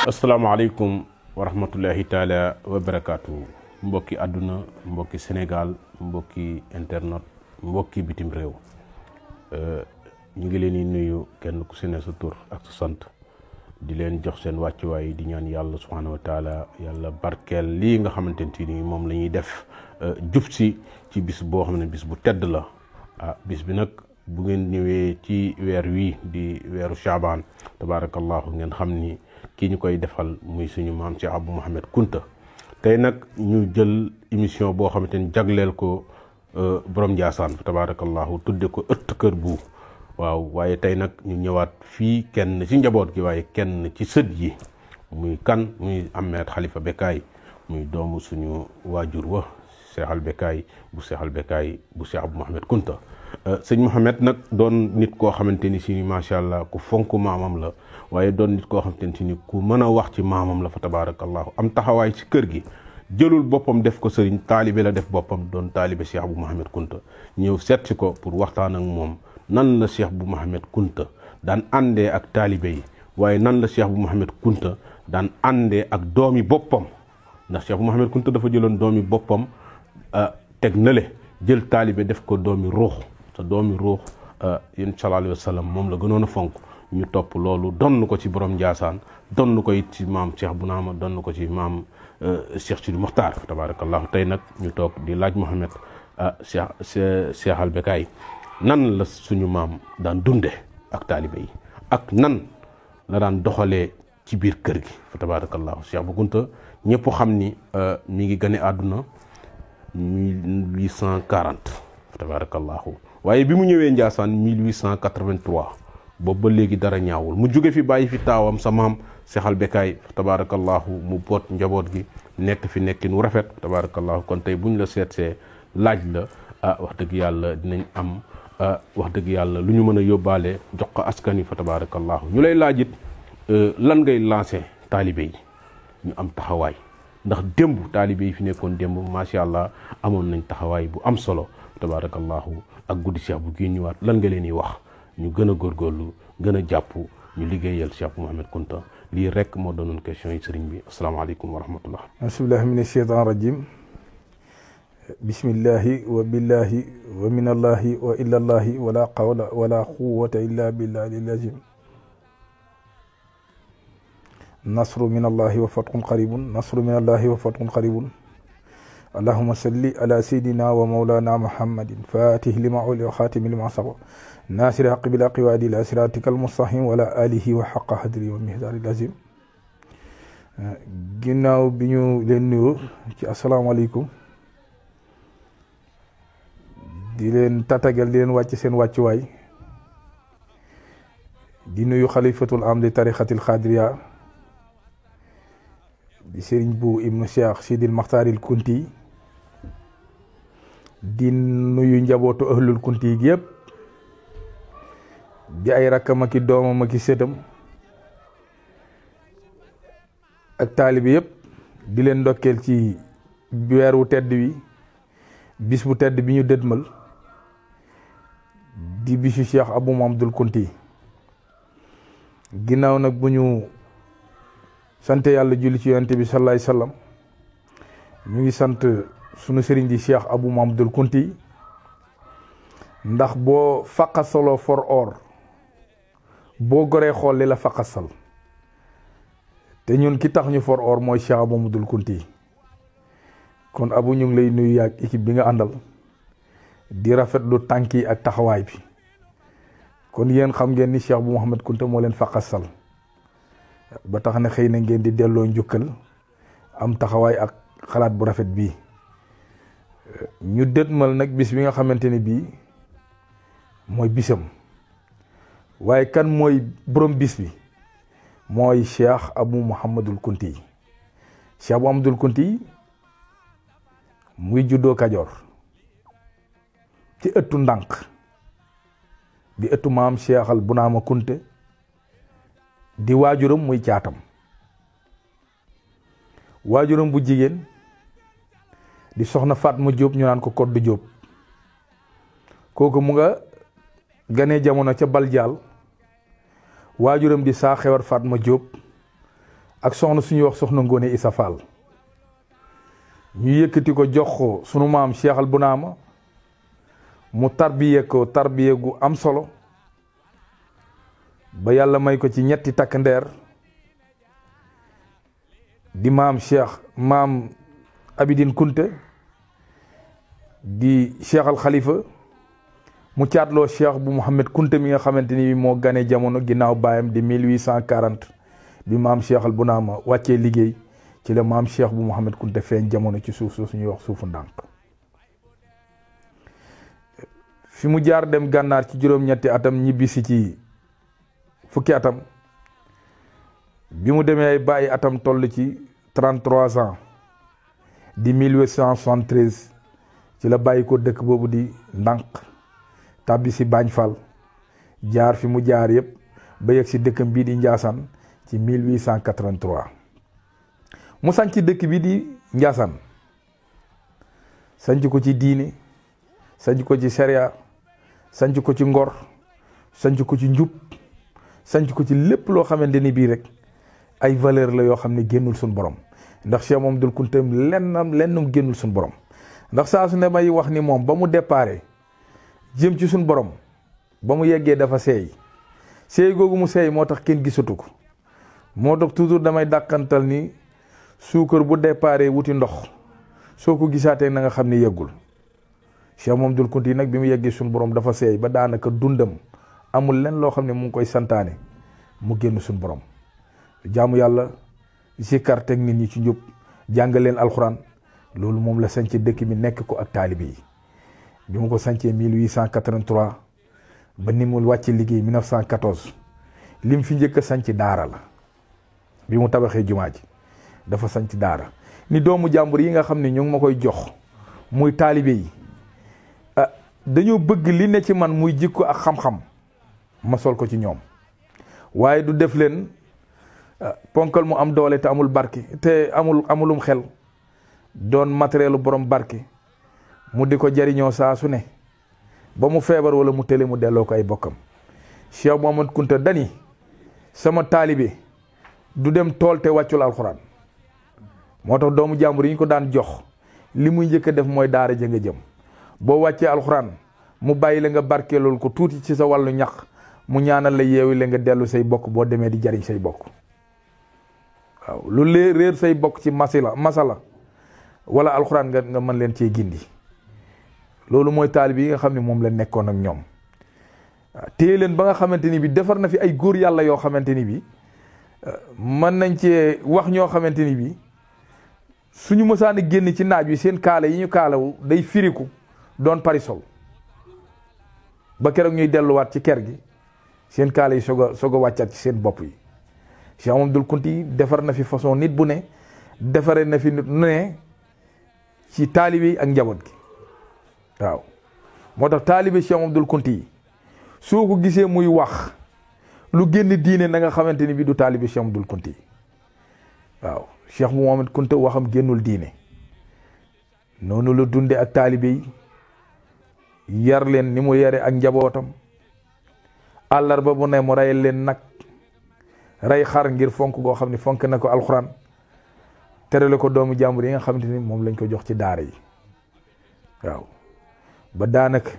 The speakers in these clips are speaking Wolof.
asalaamaaleykum wa rahmatullahi taala wa barakaatu mbokki àdduna mbokki Sénégal mbokki internet mbokki bitim réew ñu ngi leen di nuyu kenn ku si ne sa tur ak sa sant di leen jox seen wàccuwaay di ñaan yàlla subhaanahu wa taala yàlla barkeel lii nga xamante ni moom la ñuy def jub si ci bis boo xam ne bis bu tedd la bis bi nag bu ngeen ñëwee ci weer wii di weeru Chaabaan tabaarakallahu ngeen xam ni kii ñu koy defal muy suñu maam Cheikh Abou Mouhamed Kounta tey nag ñu jël émission boo xamante ni jagleel ko borom Ndiassane tabaarakallahu tudde ko ëtt kër bu waaw waaye tey nag ñu ñëwaat fii kenn ci njaboot gi waaye kenn ci sët yi muy Ahmed Khalifa Becaye muy doomu suñu waajur wa Seexal Becaye bu Cheikh Abou Mouhamed Kounta sëñ Mouhamed nag doon nit koo xamante ni si macha allah ku fonk maamam la waaye doon nit koo xamante ni ku mën a wax ci maamam la fa tabaarakallahu am taxawaay ci kër gi jëlul boppam def ko sëriñ taalibe la def boppam doon taalibe Cheikh Abou Mouhamed Kounta ñëw seet si ko pour waxtaan ak moom nan la Cheikh Abou Mouhamed Kounta daan àndee ak taalibe yi waaye nan la Cheikh Abou Mouhamed Kounta daan àndee ak doomi boppam ndax Cheikh Abou Mouhamed Kounta dafa jëloon doomi boppam teg nale jël taalibe def ko doomi ruux te doomi ruux yéen sallallahu alayhi wa sallam moom la gënoon a fonk ñu topp loolu donn ko ci borom Ndiassane donn ko it ci maam Cheikh Bounama donn ko ci maam Cheikh Sidi Mokhtar tabaarakallahu tey nag ñu toog di laaj Mouhamed Seexal Becaye nan la suñu maam daan dunde ak taalibe yi ak nan la daan doxalee ci biir kër gi fa tabaarakallahu Cheikh Abou Kounta ñëpp xam ni mi ngi gane àdduna 1840 fa tabaarakallahu waaye bi mu ñëwee Ndiassane 1883 boobu ba léegi dara ñaawul mu jóge fi bàyyi fi taawam sa maam Seexal Becaye tabaarakallahu mu boot njaboot gi nekk fi nekkin wu rafet tabaarakallahu kon tey buñ la seetsee laaj la wax dëgg yàlla dinañ am wax dëgg yàlla lu ñu mën a yóbbaale jox ko askan wi fa tabaarakallahu ñu lay laajit lan ngay lancé taalibe yi ñu am taxawaay ndax démb taalibe yi fi nekkoon démb macha allah amoon nañ taxawaay bu am solo tabaarakallahu ak guddi Cheikh bu kii ñëwaat lan nga leen di wax ñu gën a góorgóorlu gën a jàpp ñu liggéeyal Cheikh Abou Mouhamed Kounta lii rek moo doonoon question yi sëriñ bi asalaamaaleykum wa rahmatullah bismillahi min asheytan rajim bismillahi wa billahi wa min allahi wa illa allahi wala qawla wala quwwata illa billahi al-azim nasru min allahi wa fatxun qaribun nasru min allahi wa fatxun qaribun allahuma salli ala sayidina wa mawlana muhammadin fatih lima uli wa xaatimi lima saqa nasiri haqi bil haqi wa adi ila siratika almustaqim wa ala alihi wa xaqa hadri wa mihdari lazim ginnaaw bi ñu leen nuyu ci asalaamaaleykum di leen tatagal di leen wàcc seen wàccuwaay di nuyu xalifatul am di tarixatil xaadiriya di sëriñ bu ibnu Cheikh Sidil Maxtaaril Kunti di nuyu njabootu ahlul Kunti yi yëpp di ay rakkam ak i doomam ak i sëtam ak taalibi yëpp di leen ndokkeel ci weer wu tedd wi bis bu tedd bi ñu dëdmal di bisu Cheikh Abou Mouhamed Kounti ginnaaw nag bu ñu sant yàlla julli ci yonent bi sallallahu alayhi wasallam ñu ngi sant sunu sëriñ di Cheikh Abou Mouhamed Kounti ndax boo faqasaloo for or boo goree xool li la faqasal te ñun ki tax ñu for or mooy Cheikh Abou Mouhamed Kounti kon Abou ñu ngi lay nuyu yaag équipe bi nga àndal di rafetlu tànk yi ak taxawaay bi kon yéen xam ngeen ni Cheikh Abou Mouhamed Kounta moo leen faqasal ba tax na xëy na ngeen di delloo njukkal am taxawaay ak xalaat bu rafet bii ñu dëtmal nag bis bi nga xamante ne bii mooy bisam waaye kan mooy borom bis bi mooy Cheikh Abou Mouhamed Kounti Cheikh Abou Mouhamed Kounti muy juddoo Kajoor ci ëttu ndànk di ëttu maam Cheikhal Bounama Kounta di waajuram muy caatam waajuram bu jigéen di soxna Fatma Diop ñu naan ko Koddu Diop kooku mu nga ganee jamono ca Baljaal waajuram di saa xewar Fatma Diop ak soxna suñuy wax soxna Ngoone Issa Fall ñu yëkkati ko jox ko sunu maam Cheikh Al Bounama mu tarbiye ko tarbiye gu am solo ba yàlla may ko ci ñetti takk ndeer di maam Abidine Kunte di Cheikh Al Khalifa mu caatloo Cheikh bu Mouhamed Kunte mi nga xamante ni moo gane jamono ginnaaw baayam di 1840 bi maam Cheikh Al Bounama wàccee liggéey ci la maam Cheikh bu Mouhamed Kunte feeñ jamono ci suuf soosu ñuy wax suufu ndànk fi mu jaar dem gànnaar ci juróom-ñetti atam ñibbisi ci fukki atam bi mu demee bàyyi atam toll ci 33 ans di 1873 ci la bàyyi ko dëkk boobu di ndànk tàbbi si Bañ Fall jaar fi mu jaar yépp ba yegg si dëkkam bii di Njaasaan ci 1883 mu sanc dëkk bi di Njaasaan sanc ko ci diine sanc ko ci sariya sanc ko ci ngor sanc ko ci njub sanc ko ci lépp loo xamante ni bii rek ay valeur la yoo xam ne génnul suñ borom ndax Cheikh Mamadou Kounta lennum génnul suñ borom ndax saa su ne may wax ni moom ba mu déparé jëm ci suñ borom ba mu yeggee dafa seey googu mu seey moo tax kenn gisatu ko moo tax toujours damay dàkkantal ni suukar bu déparé wuti ndox soo ko gisaatee na nga xam ne yeggul Cheikh Mamadou Kounta nag bi mu yeggee suñ borom dafa seey ba daanaka dundam amul len loo xam ne mu ngi koy santaane mu génn suñ borom jaamu yàlla zikkar teg nit ñi ci njub jàngal leen alxuraan loolu moom la sanc dëkk bi nekk ko ak taalibe yi bi mu ko sancee 1883 ba ni mu wàcce liggéey 1914 lim fi njëkk a sanc daara la bi mu tabaxee jumaa ji dafa sanc daara ni doomu jàmbur yi nga xam ne ñu ngi ma koy jox muy taalibe yi dañoo bëgg li ne ci man muy jikko ak xam-xam ma sol ko ci ñoom waaye du def leen ponkal mu am doole te amul barke te amulum xel doon matérielu borom barke mu di ko jariñoo saa su ne ba mu feebar wala mu tële mu delloo ko ay bokkam Cheikh Mamadou Kounta dani sama taalibe du dem tool te wàccul alxuraan moo tax doomu jàmbur yi ñu ko daan jox li muy njëkk a def mooy daara ja nga jëm boo wàccee alxuraan mu bàyyi la nga barkeelul ko tuuti ci sa wàllu ñax mu ñaanal la yeewi la nga dellu say bokk boo demee di jariñ say bokk waaw lu réer say bokk ci masala wala alxuraan nga mën leen cee gindi loolu mooy taalib yi nga xam ne moom la nekkoon ak ñoom téye leen ba nga xamante ni bi defar na fi ay góor yàlla yoo xamante ni bi mën nañ cee wax ñoo xamante ni bi suñu mësaan a génn ci naaj wi seen kaala yi ñu kaalawu day firiku doon parisol ba keroog ñuy delluwaat ci ker gi seen kaala yi soog a wàccaat ci seen bopp yi Cheikh Mamadou Kounta defar na fi façon nit bu ne defaree na fi nit ne ci taalibe yi ak njaboot gi waaw moo tax taalibe Cheikh Mamadou Kounta soo ko gisee muy wax lu génn diine na nga xamante ni bi du taalibe Cheikh Mamadou Kounta waaw Cheikh Mamadou Kounta waxam génnul diine noonu la dunde ak taalibe yi yar leen ni mu yare ak njabootam àllarba bu ne mu reyal leen nag rey xar ngir fonk goo xam ne fonk na ko alxuraan terale ko doomu jàmbur yi nga xamante ni moom lañ ko jox ci daara yi waaw ba daanaka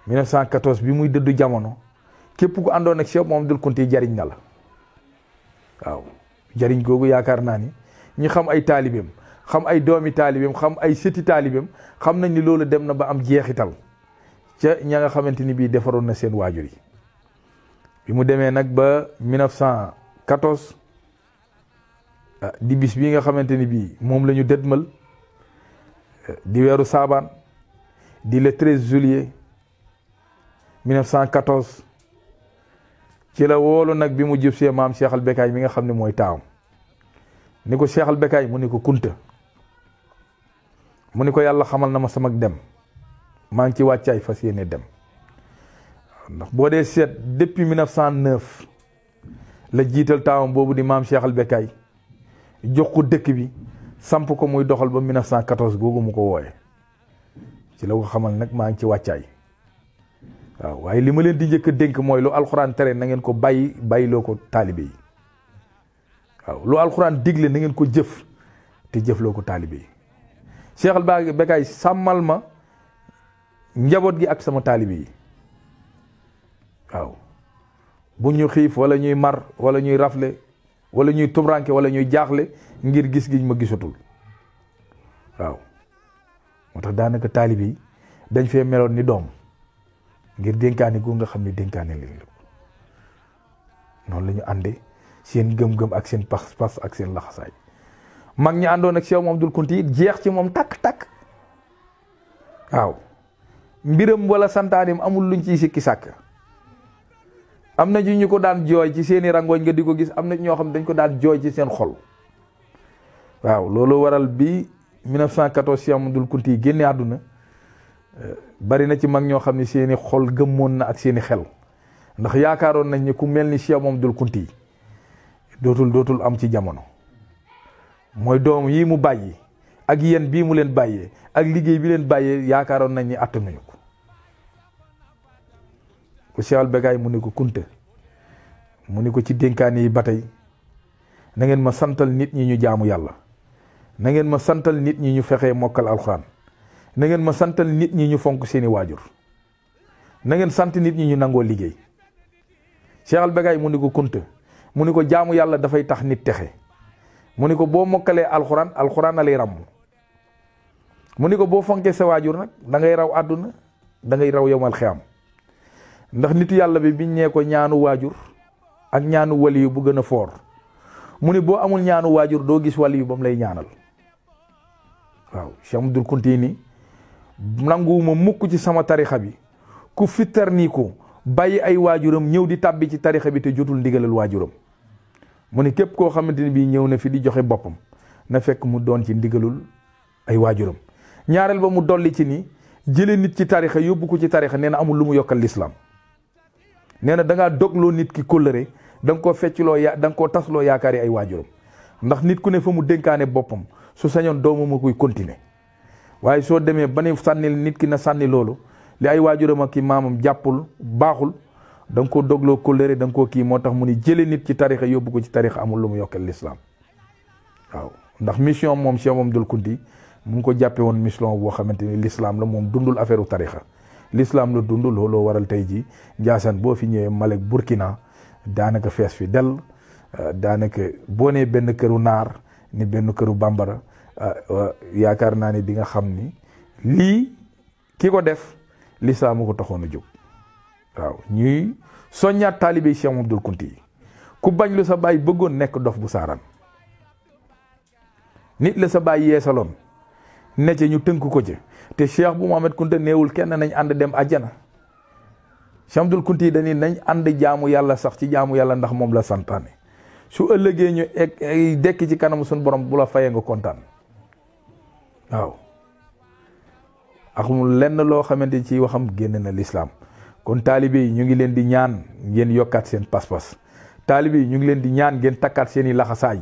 1914 bi muy dëddu jamono képp ku àndoon ak Cheikh Mamadou Kounta jariñ na la waaw jariñ googu yaakaar naa ni ñi xam ay taalibeem xam ay doomi taalibeem xam ay sëti taalibeem xam nañ ni loolu dem na ba am jeexital ca ña nga xamante ni bii defaroon na seen waajur yi bi mu demee nag ba 1914 di bis bii nga xamante ni bii moom la ñu dëdmal di weeru saabaan di le 13 juillet 1914 ci la woolu nag bi mu jub see maam Cheikh Al Bekaay mi nga xam ne mooy taawam ni ko Cheikh Al Bekaay mu ni ko Kounta mu ni ko yàlla xamal na ma sama dem maa ngi ci wàccaay fas yéene dem ndax boo dee seet depuis 1909 la jiital taawam boobu di maam Cheikh Al Bekaay jox ko dëkk bi samp ko muy doxal ba 1914 googu mu ko wooye ci la ko xamal nag maa ngi ci wàccaay waaw waaye li ma leen di njëkk a dénk mooy lu alxuraan tere na ngeen ko bàyyiloo ko taalibe yi waaw lu alxuraan digle na ngeen ko jëf te jëfloo ko taalibe yi. Cheikh al Becaye sàmmal ma njaboot gi ak sama taalibe yi waaw bu ñu xiif wala ñuy mar wala ñuy rafle wala ñuy tumranke wala ñuy jaaxle ngir gis giñ ma gisatul waaw moo tax daanaka taalibe yi dañ fee meloon ni doom ngir dénkaane gu nga xam ne dénkaane leen la noonu la ñu ànde seen gëm-gëm ak seen pas-pas ak seen laxasaay. mag ñi àndoon ak Cheikh Mouhamadoul Kounti it jeex ci moom takk-takk waaw mbiram wala santaanim amul luñ ciy sikki sàkk. am na ci ñu ko daan jooy ci seeni rangooñ nga di ko gis, am na ñoo xam dañ ko daan jooy ci seen xol waaw loolu waral bi 1914 Cheikh Mouhamadoul Kounti génne àdduna bari na ci mag ñoo xam ne seeni xol gëmmoon na ak seeni xel, ndax yaakaaroon nañ ni ku mel ni Cheikh Mouhamadoul Kounti dootul am ci jamono. mooy doom yi mu bàyyi ak yéen bii mu leen bàyyee ak liggéey bi leen bàyyee yaakaaroon nañ ni attanuñu ko. ku Cheikh al Becaye mu ni ko Kunta mu ni ko ci dénkaane yi ba tey na ngeen ma santal nit ñi ñu jaamu yàlla, na ngeen ma santal nit ñi ñu fexee mokkal alxuraan, na ngeen ma santal nit ñi ñu fonk seeni waajur, na ngeen sant nit ñi ñu nangoo liggéey. Cheikh al Becaye mu ni ko Kunta mu ni ko jaamu yàlla dafay tax nit texe, mu ni ko boo mokkalee alxuraan a lay ràmm, mu ni ko boo fonkee sa waajur nag da ngay raw àdduna da ngay raw yowmal xiyam. ndax nitu yàlla bi biñ ñee ko ñaanu waajur ak ñaanu waliyu bu gën a foor, mu ni boo amul ñaanu waajur doo gis waliyu ba mu lay ñaanal. waaw Cheikh Mouhamadoul Kounti ni nanguwuma mukk ci sama tarixa bi ku fittar nii ko bàyyi ay waajuram ñëw di tàbbi ci tarixa bi te jotul ndigalal waajuram. mu ni képp koo xamante ni bii ñëw na fi di joxe boppam na fekk mu doon ci ndigalul ay waajuram. ñaareel ba mu dolli ci ni jële nit ci tarixa yóbbu ko ci tarixa nee na amul lu mu yokkal lislaam. nee na da ngaa dogloo nit ki kóllëre, da nga koo feccloo da nga koo tasloo yaakaar yi ay waajuram, ndax nit ku ne fa mu dénkaane boppam su sañoon doomam a koy continuer, waaye soo demee ba ne sànnil nit ki na sànni loolu li ay waajuram ak ki maamam jàppul baaxul, da nga koo dogloo kóllëre, da nga koo kii. moo tax mu ni jële nit ci tarixa yóbbu ko ci tarixa amul lu mu yokkal lislaam. waaw ndax mission moom Cheikh Mouhamadoul Kounti mu ngi ko jàppe woon mission boo xamante ni lislaam la, moom dundul affaire u tarixa, l'islam la dund. looloo waral tey ji Njaasaan boo fi ñëwee Malek Burkina daanaka fees fi del, daanaka boo nee benn këru naar ni benn këru bambara, yaakaar naa ni di nga xam ni lii ki ko def l'islam mu ko taxoon a jóg. waaw ñuy soññaat taalibe Cheikh Mouhamadoul Kounti yi, ku bañ lu sa baay bëggoon nekk dof bu saaraan, nit la sa baay yeesaloon ne ca ñu tënk ko ca, te Cheikh bu Mouhamed Kounta neewul kenn nañ ànd dem àjjana. Cheikh Mouhamadoul Kounti dañuy nañ ànd jaamu yàlla, sax ci jaamu yàlla ndax moom la santaane. su ëllëgee ñu dekk ci kanamu suñu borom bu la fayee nga kontaan. waaw amul lenn loo xamante ci waxam génn na lislaam. kon taalibe yi ñu ngi leen di ñaan ngeen yokkaat seen pas-pas, taalibe yi ñu ngi leen di ñaan ngeen takkaat seen i laxasaay.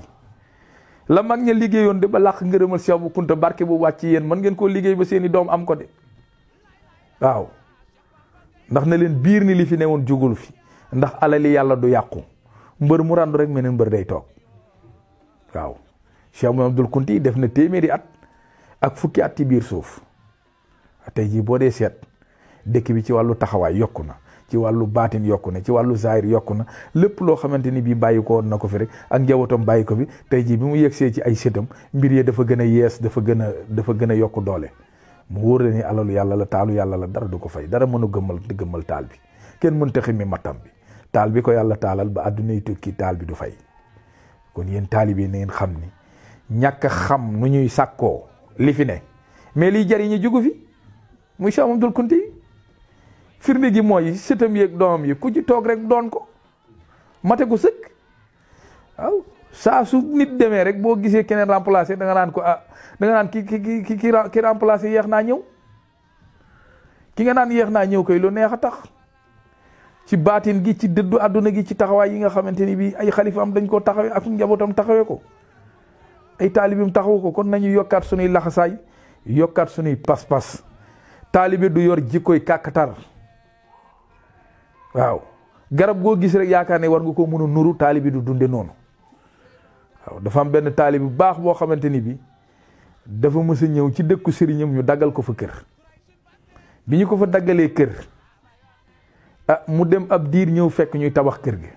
la mag ña liggéeyoon de ba làq ngërëmal Cheikh bu Kounta barke bu wàcc yéen mën ngeen koo liggéey ba seeni doom am ko de. waaw ndax na leen biir ni li fi newoon jugul fi, ndax alali yàlla du yàqu, mbër mu ràndu rek meneen mbër day toog. waaw Cheikh Mouhamadoul Kounti def na téeméeri at ak fukki at ci biir suuf. tey jii boo dee seet dëkk bi ci wàllu taxawaay yokku na, ci wàllu baatin yokku na, ci wàllu zahir yokku na, lépp loo xamante ni bii bàyyi ko woon na ko fi rek ak njabootam bàyyi ko fi. tey jii bi mu yegsee ci ay sëtam mbir yi dafa gën a yees, dafa gën a yokk doole. mu wóor la ni alalu yàlla la, taalu yàlla la, dara du ko fay, dara mënu gëmmal taal bi, kenn mënta ximmi mattam bi. taal bi ko yàlla taalal ba àdduna yi tukki taal bi du fay. kon yéen taalibe na ngeen xam ni ñàkk xam nu ñuy sàkkoo li fi ne, mais liy jariñu jugu fi muy Cheikh Mouhamadoul Kounti. firnde gi mooy sëtam yeeg doomam yi ku ci toog rek doon ko mate ko sëkk. waaw saa su nit demee rek boo gisee keneen remplacé da nga naan ko da nga naan ki remplacé yeex naa ñëw. ki nga naan yeex naa ñëw koy lu neex a tax ci baatin gi, ci dëddu àdduna gi, ci taxawaay yi nga xamante ni bii ay xalifaam dañ koo taxawee ak njabootam taxawee ko, ay taalibim taxawu ko. kon nañu yokkaat sunuy laxasaay, yokkaat sunuy pas-pas. taalibe du yor jikkoy kàkkatar. waaw garab goo gis rek yaakaar ne war nga ko mën a nuru, taalibe du dunde noonu. waaw dafa am benn taalib bu baax boo xamante ni bi dafa mës a ñëw ci dëkku sëriñam ñu daggal ko fa kër bi ñu ko fa daggalee kër mu dem ab diir ñëw fekk ñuy tabax kër gi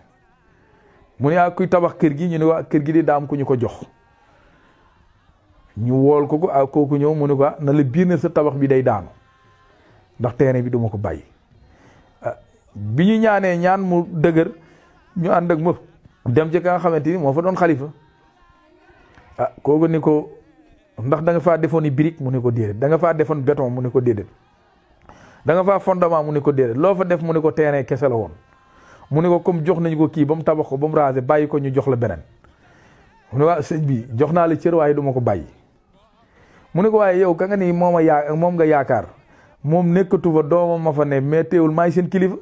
mu ne kuy tabax kër gi ñu ne waa kër gi di daa am ku ñu ko jox ñu wool ko kooku ñëw mu ne ko na la biir na sa tabax bi day daanu ndax terrain bi duma ko bàyyi bi ñu ñaanee ñaan mu dëgër ñu ànd ak ma dem ci ka nga xamante ni moo fa doon xalifa kooku ni ko ndax da nga faa defoon i brique mu ne ko déedéet da nga faa defoon béton mu ne ko déedéet da nga faa fondement mu ne ko déedéet loo fa def mu ne ko terrain kese la woon mu ne ko comme jox nañu ko kii ba mu tabax ko ba mu raser bàyyi ko ñu jox la beneen mu ne waa sëñ bi jox naa la cër waaye duma ko bàyyi mu ne ko waaye yow ka nga ni moom nga yaakaar moom nekkatu fa doomam ma fa ne mais teewul maay seen kilifa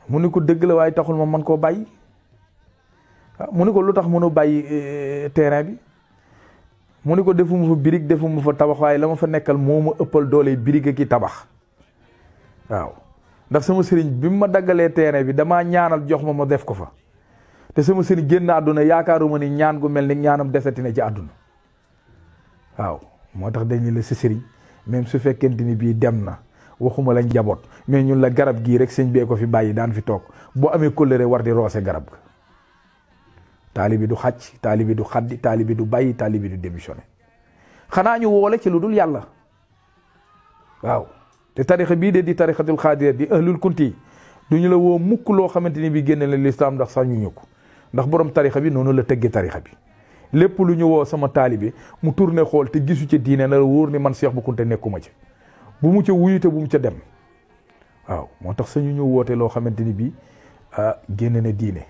mu ne ko dëgg la waaye taxul ma mën koo bàyyi mu ne ko lu tax mënu bàyyi terrain bi mu ne ko defuma fa birig defuma fa tabax waaye la ma fa nekkal moo ma ëppal doole birig ki tabax waaw ndax sama sëriñ bi mu ma daggalee terrain bi damaa ñaanal jox ma def ko fa te sama sëriñ génn àdduna yaakaaruma ni ñaan gu mel ni ñaanam desati na ci àdduna waaw moo tax dañu la sa sëriñ même su fekkente ni bii dem na waxuma la njaboot mais ñun la garab gii rek sëñ bee ko fi bàyyi daan fi toog boo amee kóllëre war di roose garab ga taalibi du xàcc taalibi du xaddi taalibi du bàyyi taalibi du démissionné xanaa ñu woole ci lu dul yàlla waaw te tarixa bii de di tarixatul xaadira di ahlul kunti du ñu la woo mukk loo xamante ni bi génne la lislaam ndax sax ñu ko ndax borom tarixa bi noonu la tëggee tarixa bi lépp lu ñu woo sama taalibi mu tourné xool te gisu ca diine na la wóor ni man Cheikh Bou Kounta nekkuma ci bu mu ca wuyu te bu mu ca dem waaw moo tax sañu ñu woote loo xamante ni bi génne na diine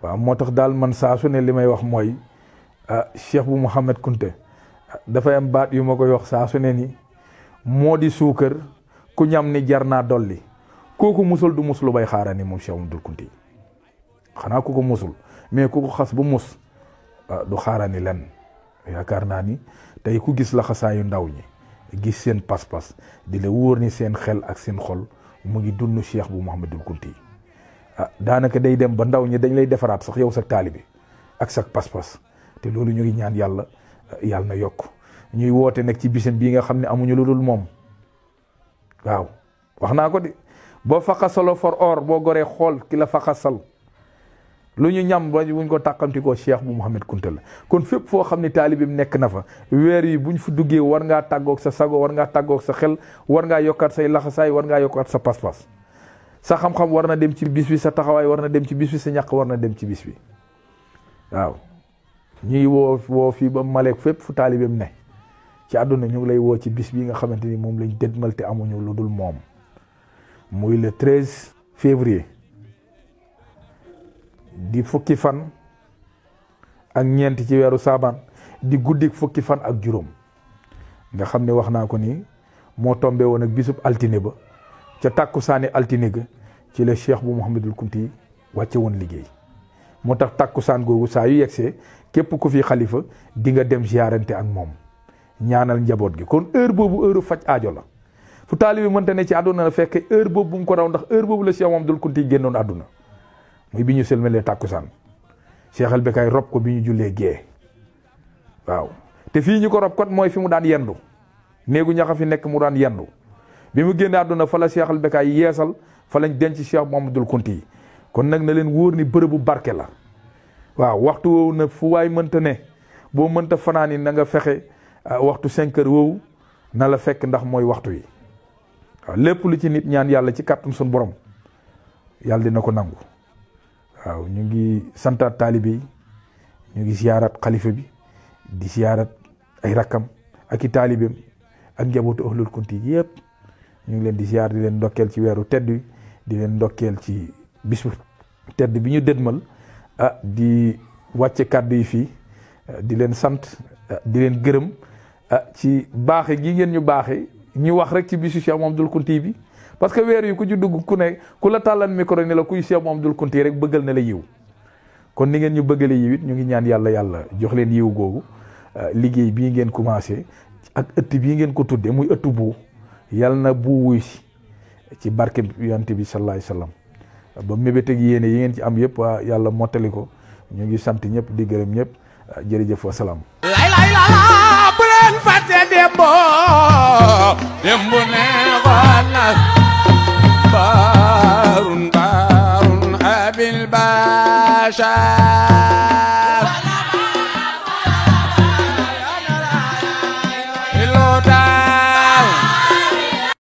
waaw moo tax daal man saa su ne li may wax mooy Cheikh Bou Mouhamed Kounta dafay am baat yu ma koy wax saa su ne ni moo di suukar ku ñam ni jar naa dolli kooku musul du mus lu bay xaara ni moom Cheikh Abdoul Kounti xanaa ku ko musul mais ku ko xas bu mus du xaarani len yaakaar naa ni tey ku gis laxasaayu ndaw ñi gis seen pas-pas di la wóor ni seen xel ak seen xol mu ngi dund Cheikh Bou Mouhamadul Kounti daanaka day dem ba ndaw ñi dañ lay defaraat sax yow sa taalibi ak sa pas-pas te loolu ñu ngi ñaan yàlla yàlla na yokk ñuy woote nag ci bisam bii nga xam ne amuñu lu dul moom waaw wax naa ko de boo faqasaloo for or boo goree xool ki la faqasal lu ñu ñam ba buñ ko tàqamtikoo Cheikh Bou Mouhamed Kounta la kon fépp foo xam ne taalibim nekk na fa weer yi buñ fa duggee war ngaa tàggoog sa sago war ngaa tàggoog sa xel war ngaa yokkaat say laxasaay war ngaa yokkaat sa pas-pas sa xam-xam war na dem ci bis bi sa taxawaay war na dem ci bis bi sa ñàkk war na dem ci bis bi waaw ñuy woo fii ba Maleek fépp fu taalibim ne ci àdduna ñu ngi lay woo ci bis bi nga xamante ni moom lañ dëdmal te amuñu lu dul moom muy le 13 février di fukki fan ak ñeent ci weeru saabaan di guddik fukki fan ak juróom nga xam ne wax naa ko ni moo tombé woon ak bisub altine ba ca tàkkusaani altine ga ci la Cheikh Bou Mouhamadul Kounti wàcce woon liggéey moo tax tàkkusaan googu saa yu yegsee képp ku fi xalifa di nga dem ziarante ak moom ñaanal njaboot gi kon heure boobu heure faj aajo la fu taalibi mënta ne ci àdduna la fekk heure boobu bu mu ko raw ndax heure boobu la Cheikh Mouhamadul Kounti génnoon àdduna muy bi ñu sëlmalee tàkkusaan Cheikh al Bekaay rob ko bi ñu jullee gee waaw te fii ñu ko rob kot mooy fi mu daan yendu néegu ñaxa fi nekk mu daan yendu bi mu génne àdduna fa la Cheikh al Bekaay yeesal fa lañ denc Cheikh Mouhamadul Kounti kon nag na leen wóor ni bërëbu barke la waaw waxtu woowu nag fu waay mënta ne boo mënta fanaan yi na nga fexe waxtu 5 heures woowu na la fekk ndax mooy waxtu yi waaw lépp lu ci nit ñaan yàlla ci kàttan suñu borom yàlla dina ko nangu waaw ñu ngi santaat taalibe yi ñu ngi siyaarat xalifa bi di siyaarat ay rakkam ak i taalibeem ak njabootu ahlul Kounti yëpp ñu ngi leen di siyaar di leen ndokkeel ci weeru tedd wi di leen ndokkeel ci bisu tedd bi ñu dëdmal di wàcce kàddu yi fii di leen sant di leen gërëm ci baaxe gi ngeen ñu baaxe ñu wax rek ci bisu Cheikh Mouhamadul Kounti bi parce que weer yi ku ci dugg ku ne ku la tàllan micro ne la kuy Cheikh Mouhamadul Kounti rek bëggal na la yiw kon ni ngeen ñu bëggale yiw it ñu ngi ñaan yàlla jox leen yiw googu liggéey bii ngeen commencé ak ëtt bii ngeen ko tudde muy ëttu bu yàlla na bu wuy si ci barke yonent bi sallallahu alayhi wasallam ba mébét ak yéene yi ngeen ci am yëpp waa yàlla mottali ko ñu ngi sant ñëpp di gërëm ñëpp jërëjëf wa salaam. lay la bu leen fàtte démbo neexoon na baarun abil baasha